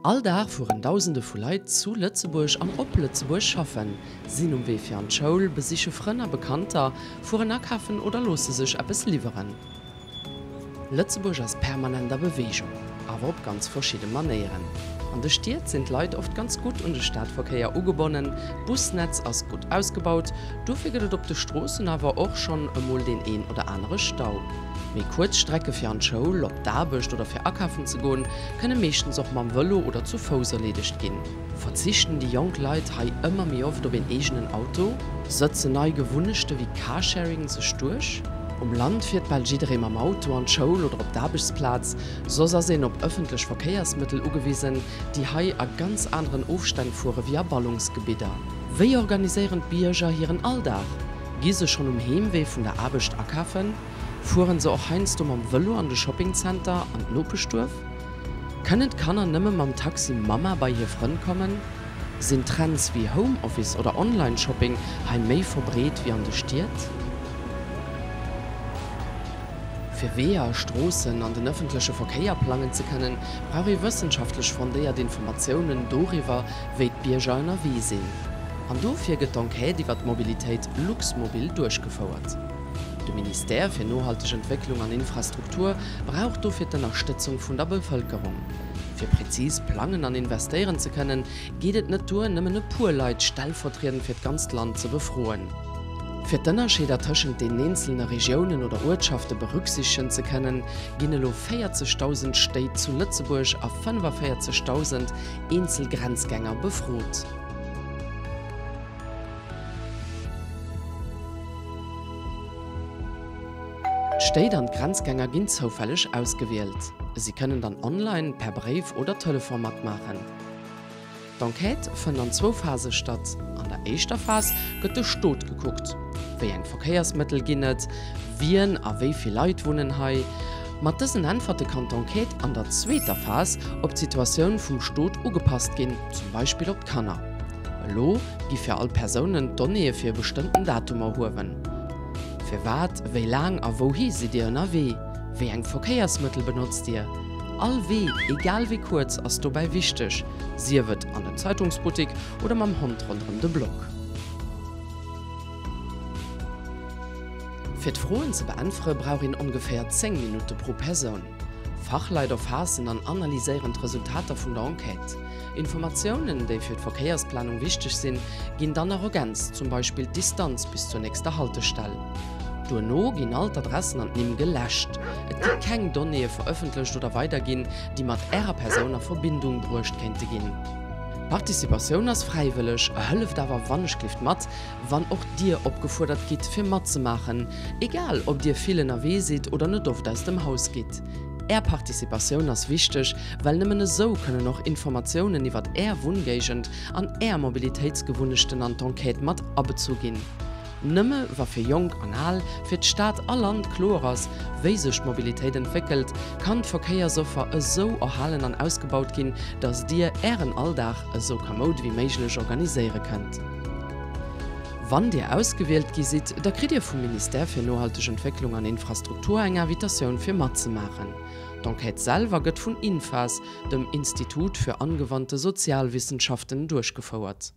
All Dag fueren Dausende vu Leit zu Lëtzebuerg an op Lëtzebuerg schaffen, sinn um Wee fir an d'Schoul, besiche Frënn a Bekannter, fueren akafen oder loosse sech eppes liwweren. Lëtzebuerg ass permanent a Beweegung, awer op ganz verschidde Manéieren. An de Stied sinn d'Leit oft ganz gutt un de Stadverkéier ugebonnen, d'Busnetz ass gutt ausgebaut, dofir gëtt et op de Stroossen awer och schonn emol deen een oder anere Stau. Méi kuerz Strecke fir an d'Schoul, op d'Aarbecht oder fir akafen ze goen, kënne meeschtens och mam Vëlo oder zu Fouss erleedegt ginn. Verzichten déi jonk Leit hei ëmmer méi oft op een eegenen Auto? Sëtzen nei Gewunnechte wéi Carsharing sech duerch? Um Land fiert bal jidderee mam Auto an d'Schoul oder op d'Aarbechtsplaz, soss ass een op ëffentlech Verkéiersmëttel ugewisen, déi hei a ganz aneren Ofstänn fuere wéi a Ballungsgebidder. Wéi organiséieren d'Bierger hiren Alldag? Gi se schonn um Heemwee vun der Aarbecht akafen? Fueren se och heiansdo mam Vëlo an de Shoppingzenter an d'Nopeschduerf? Kënnen d'Kanner nëmme mam Taxi Mamma bei hir Frënn kommen? Sinn Trends wéi Homeoffice oder Online-Shopping hei méi verbreet wéi an de Stied? Fir Weeër, Stroossen an den ëffentleche Verkéier plangen ze kënnen, brauch ee wëssenschaftlech fondéiert Informatiounen doriwwer, wéi d'Bierger ënnerwee sinn. An dofir gëtt d'Enquête iwwer d'Mobilitéit Luxmobil duerchgefouert. De Ministère fir nohalteg Entwécklung an Infrastruktur brauch dofir d'Ënnerstëtzung vun der Bevëlkerung. Fir prezis plangen an investéieren ze kënnen, geet et net duer, nëmmen e puer Leit stellvertriedend fir d'ganzt Land ze befroen. Fir d'Ënnerscheeder tëschent den eenzelne Regiounen oder Uertschafte berücksichtegen ze kënnen, ginn elo 40.000 Stéit zu Lëtzebuerg a 45.000 eenzel Grenzgänger befrot. D'Stéit an d'Grenzgänger ginn zoufälleg ausgewielt. Si kënnen dann online, per Bréif oder Telefon matmaachen. D'Enquête fënnt an zwou Phase statt. An der éischter Phas gëtt de Stot gekuckt. Wéi eng Verkéiersmëttel ginn et? Wien a wéi vill Leit wunnen hei? Mat dësen Äntwerte kann d'Enquête an der zweeter Phas op d'Situatioun vum Stot ugepasst ginn, zum Beispill op d'Kanner. Elo gi fir all Persounen d'Donnéeë fir e bestëmmten Datum erhuewen. Firwat, wéi laang a wouhi sidd Dir ënnerwee? Wéi eng Verkéiersmëttel benotzt Dir? All Wee, egal wéi kuerz, ass dobäi wichteg, sief et an den Zeitungsbuttik oder mam Hond ronderëm de Block. Fir d'Froen ze beäntwere brauch een ongeféier 10 Minutte pro Persoun. Fachleit erfaassen an analyséieren d'Resultater vun der Enquête. Informatiounen, déi fir d'Verkéiersplanung wichteg sinn, ginn dann nach ergänzt, zum Beispill d'Distanz bis zur nächster Haltestell. Duerno ginn all d'Adressen an d'Nimm geläscht. Et gi keng Donnéeë verëffentlecht oder weiderginn, déi mat Ärer Persoun a Verbindung bruecht kéinte ginn. D'Participatioun ass fräiwëlleg, hëlleft awer wannechgelift mat, wann och Dir opgefuerdert gitt fir matzemaachen, egal ob Dir vill ënnerwee sidd oder net oft aus dem Haus gitt. Är Participatioun ass wichteg, well nëmmen esou kënnen och Informatiounen iwwert Är Wunngéigend an Är Mobilitéitsgewunnechten an d'Enquête mat abezu ginn. Nëmme wa fir Jonk an Al, fir d'Stad a Land kloer ass, wéi sech d'Mobilitéit entwéckelt, kann d'Verkéiersoffer esou erhalen an ausgebaut ginn, datt Dir Ären Alldag esou kamoud ewéi méiglech organiséiere kënnt. Wann Dir ausgewielt gi sidd, da kritt Dir vum Ministère fir nohalteg Entwécklung an Infrastruktur eng Invitatioun fir matzemaachen. D'Enquête selwer gëtt vun INFAS, dem Institut für angewandte Sozialwissenschaften, duerchgefouert.